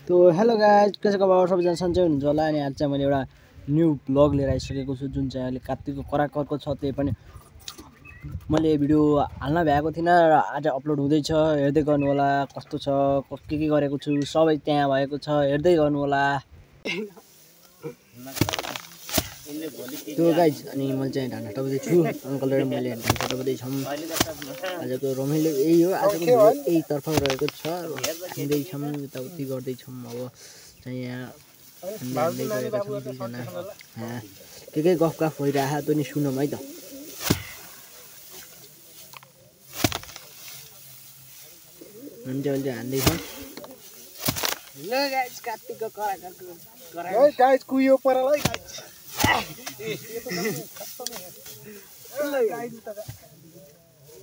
तो hello guys, के छ खबर? सबैजना सन्चै हुनुहुन्छ होला। अनि आज चाहिँ मैले एउटा न्यू ब्लग लिएर आइसकेको छु, जुन चाहिँ अहिले कार्तिकको कराकरको छ। त्यही पनि मैले भिडियो हाल्न भ्याएको थिइनँ र आज अपलोड हुँदैछ। हेर्दै गर्नु होला कस्तो छ, के गरेको छु सबै त्यहाँ भएको छ, हेर्दै गर्नु होला। त्यो गाइज, अनि मैले चाहिँ ढाँडा टपाउँदैछु। अङ्कल र मैले ढाँडा टपाउँदैछौँ। आजको रमाइलो यही हो, आजको भिडियो यही तर्फ रहेको छ। खाँदैछौँ, यताउति गर्दैछौँ। अब चाहिँ यहाँ गएका छौँ दुईजना। के गफ भइरहेको त्यो नि सुनौँ है त। अनि चाहिँ अहिले हान्दैछौँ। ल गाइज, कार्तिकको कराकरको गाइज कुयो परल है गाइज।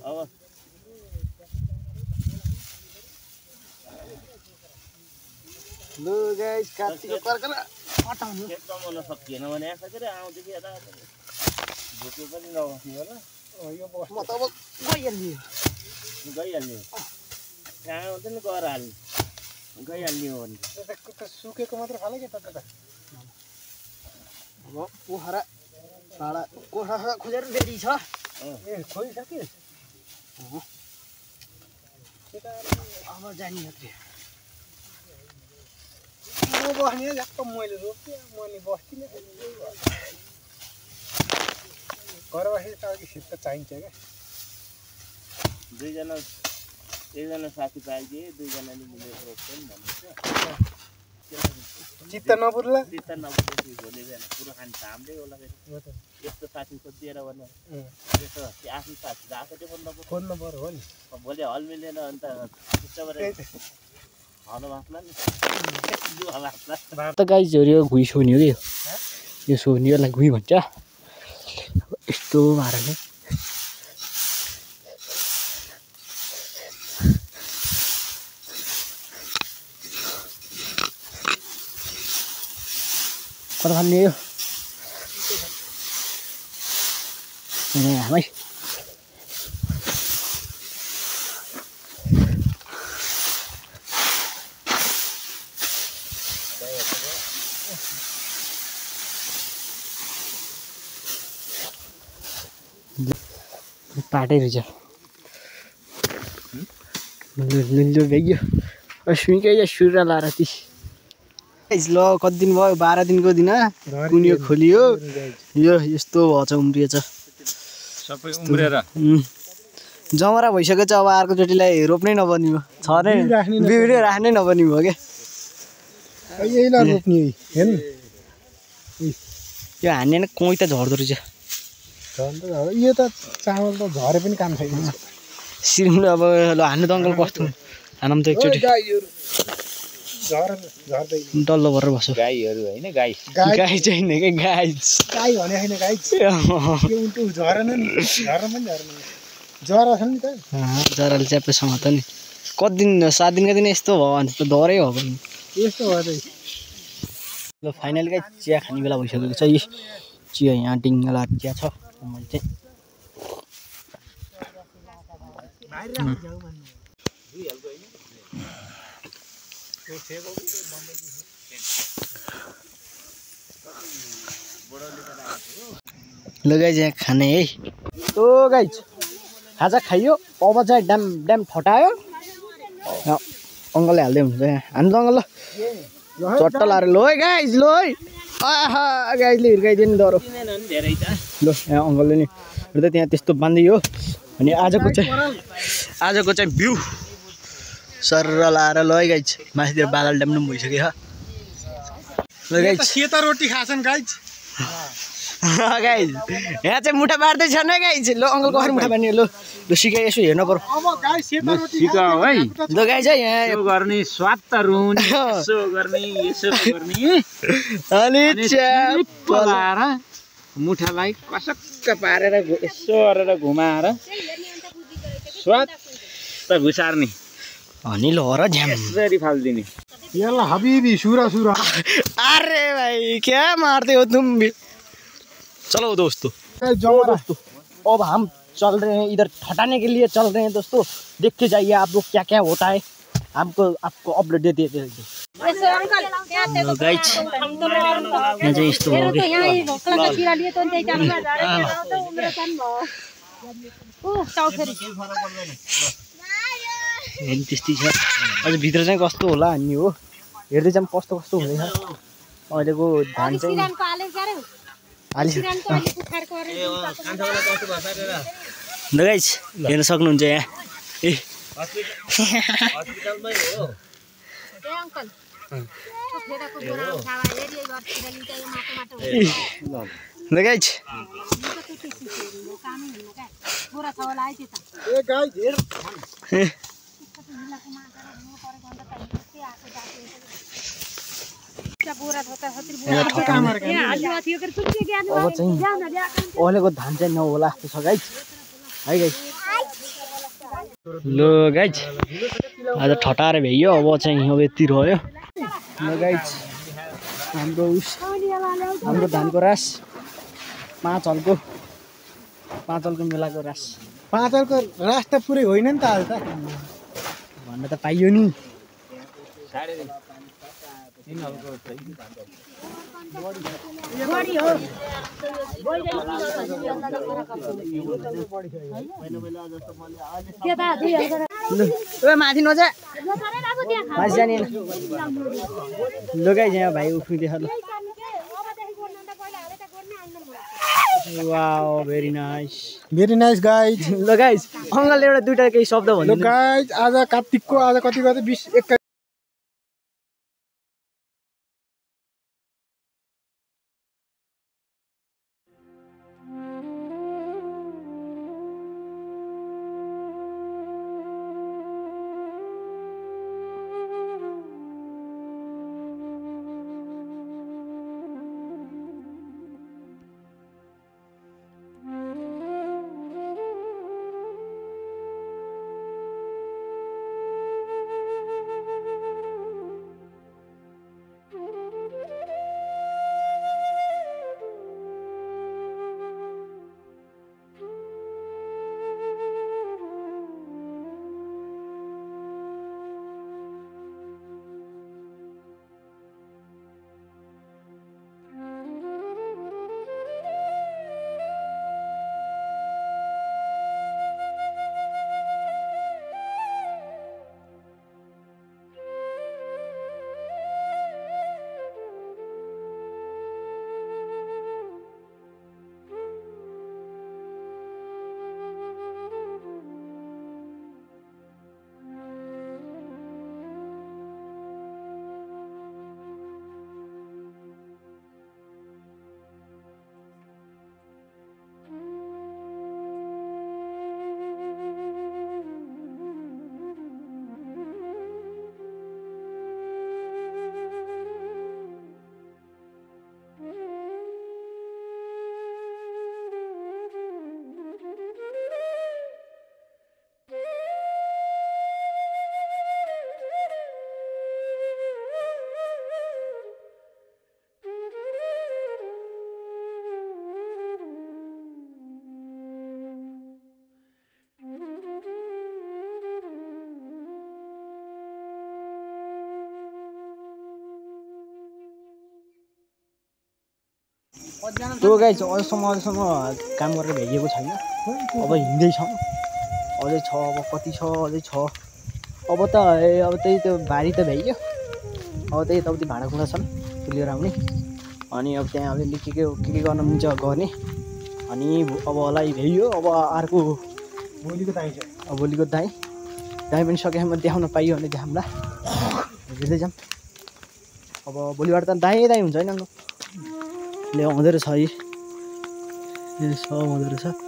अब ल गाइस, कार्तिकको कराकर हटाउनु कमाउन सकिएन भने यसरी आउँदैछ यता भुक्यो पनि नबस्नु होला। यो बस म त अब गइहाल्ने कहाँ आउँछ नि गएर हाल्ने गइहाल्ने हो भने त सुकेको मात्र खाले के त अब पोखरा भाडा कोठा खोजेर रेडी छ। ए खोइसक्यो अब जाने मात्रै म बस्ने झ्याप्प मैले रोप्थेँ मैले बस्दिनँ। घर बसेर त सिट त चाहिन्छ क्या। दुईजना एकजना साथी पाइदिए दुईजनाले मिलेर रोप्छ नि भन्नुहुन्छ। चित्त नबुल्ला चित्त नबुझेपछि भोलि बिहान कुरो खान्छ हाम्रै होला। फेरि यस्तो साथी खोजिएर भने यस्तो आफ्नो साथी आफैले खोज्नु पर्यो हो नि। भोलि हल मिलेन अन्त हलो भाँच्ला नि त गाइजहरू। यो घुइ सोनी हो कि यो सोनीहरूलाई घुइ भन्छ। यस्तो पाराले कता खाने यो हामै पाटै रहेछ। लु भइयो सुइकै सुरा लाएर ती ल कति दिन भयो? 12 दिनको दिन कुनियो खोलियो। यो यस्तो भएछ, उम्रिएछ सबै उम्रेर जमरा भइसकेको छ। अब अर्कोचोटिलाई रोप्नै नपर्ने भयो, छ नै बिउरै राख्नै नपर्ने भयो क्या। यहीलाई रोप्ने हेर्नु यो हान्ने नै कोही त झर्दो रहेछ। यो त चामल त झरे पनि काम छैन। सिर्नु अब ल हान्नु त अङ्कल कस्तो हानौँ त एकचोटि। डल्लो गरेर बस्छु। गाईहरू होइन गाई गाई चाहिँ क्या गाई गाई भने होइन गाई उल्टो झरेन नि। झर्न पनि झर्न जरा छ नि त। जराले च्यापेसँग त नि कति दिन 7 दिनको दिन यस्तो भयो भने त डरै हो पनि यस्तो भयो त। ल फाइनली गाई चिया खाने बेला भइसकेको छ। यी चिया यहाँ डिङ्गला चिया छ। मैले चाहिँ ल गाइज यहाँ खाने है। ओ गाइज खाजा खाइयो। अब चाहिँ ड्याम फटायो। अङ्कलले हाल्दै हुन्छ यहाँ हान्नु त अङ्कल। ल चट्ट लाएर लो है गाइज, लो है। आहा गाइजले हिर्काइदियो नि डरो। ल यहाँ अङ्कलले नि हेर्दा त्यहाँ त्यस्तो बाँधियो। अनि आजको चाहिँ भ्यू सर लाएर ल है गाइज। माथितिर बादल ड्याम पनि भइसक्यो। ल गाइज सेता रोटी खाछन् गाइज। गाइज यहाँ चाहिँ मुठा बार्दैछ न गाइज। ल अङ्कल कसरी मुठा बार्ने? ल सिकाइ यसो हेर्नु पर्यो। अब गाइज सेता रोटी सिकाऊ है। ल गाइज है यहाँ गर्ने स्वाद त रुने यसो गर्ने अनि पलाएर मुठालाई कसक्क पारेर यसो गरेर घुमाएर स्वाद त घुसार्ने अनि ल र झ्याम यसरी फाल्दिने। यल्ला हबीबी सुरा अरे भाई क्या मारते हो तुम भी। चलो दोस्तों अब हम चल रहे हैं इधर हटाने के लिए चल रहे हैं दोस्तों। देख के जाइए आप लोग क्या क्या होता है। आपको अपडेट देते रहेंगे। गाइज यहाँ चाहिँ यस्तो हो कि त्यस्तै छ। अझ भित्र चाहिँ कस्तो होला हामी हो हेर्दै चाहिँ कस्तो कस्तो हुँदैछ अहिलेको धान चाहिँ गाइज हेर्न सक्नुहुन्छ यहाँ ए गाइज अहिलेको धान चाहिँ नहोला जस्तो छ गाइज है गाइज। ल गाइज आज ठटाएर भ्याइयो अब चाहिँ अब यति रह्यो ल गाइज। हाम्रो धानको रास 5 हलको मेलाको रास 5 हलको रास त पुरै होइन नि त आज त भन्न त पाइयो नि। माथि नजा माथि जाने ल गाइज यहाँ भाइ उफ्रिँदैछ ल। Wow very nice guys. ल गाइज अङ्कलले एउटा दुईटा केही शब्द भन्नु गाइज आज कार्तिकको आज कति गते 20-21 त्यो गाइज अझसम्म काम गरेर भ्याइएको छैन। अब हिँड्दैछौँ अझै छ अब कति छ अझै छ अब त्यही त्यो भारी त भ्याइयो अब त्यही यताउति भाँडाकुँडा छन् लिएर आउने अनि अब त्यहाँ अलिअलि के गर्न मिल्छ गर्ने अनि अब होला भ्याइयो। अब अर्को भोलिको दाई पनि सकेसम्म देखाउन पाइयो भने देखाउँला हेर्दै जाऊँ। अब भोलिबाट त दाई हुन्छ होइन ले आउँदो रहेछ है आउँदो रहेछ।